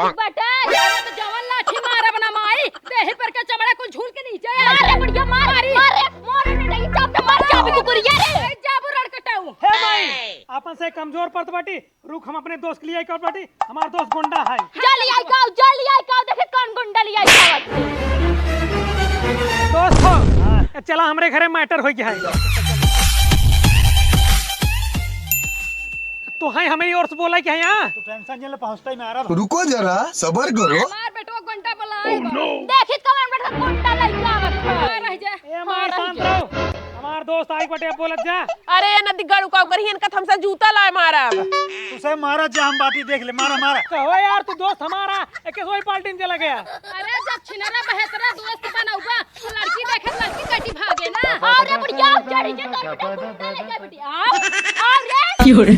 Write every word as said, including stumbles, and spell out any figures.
तू बटे, अरे तो जवन लाठी मारब ना माई, देहि पर के चमड़ा कुल झूल के नीचे आ मार रे जाए। बुढ़िया, मार, मारी। मार रे, मार रे, नहीं, चाप दे, मार, चाप कुकुरिया रे। ए, जाबू रड़ कटाऊ। हे माई, आपन से कमजोर परत बाटी, रुक, हम अपने दोस्त के लिए आई का बाटी, हमार दोस्त गुंडा है। जा ले आई का, जा ले आई का, देखे कौन गुंडा ले आई का। दोस्त हो, हाँ। चला हमरे घरे matter हो गया है। तो है हमारी ओर से बोला कि है यहाँ। तू tension नहीं ले, पहुँचता ही मैं आ रहा हूँ। रुको जरा, सबर करो। हमार बेटवा गुंडा बोला है। देखी कौन बेटवा गुंडा लइका आवत है। हाँ, रह जा। ए माई, हाँ, रह शांत जा। रहो। हमार दोस्त आई बटे, अब बोलत जा। अरे नदी गड़ू का ऊपर ही इनका हमसे जूता लाए मारब। तुसे मारा जा, हम बाटी देख ले, मारा, मारा। कहो यार, तू दोस्त हमारा, एके सोई पार्टी में चला गया। अरे जब छिनरा बहेतरा दोस्त बनौबा, तो लड़की देखे लड़की कटी भागे ना। अरे बुढ़िया, चढ़ी के तोर बेटा गुंडा लेके बेटी। आओ, आओ रे। क्यों रे?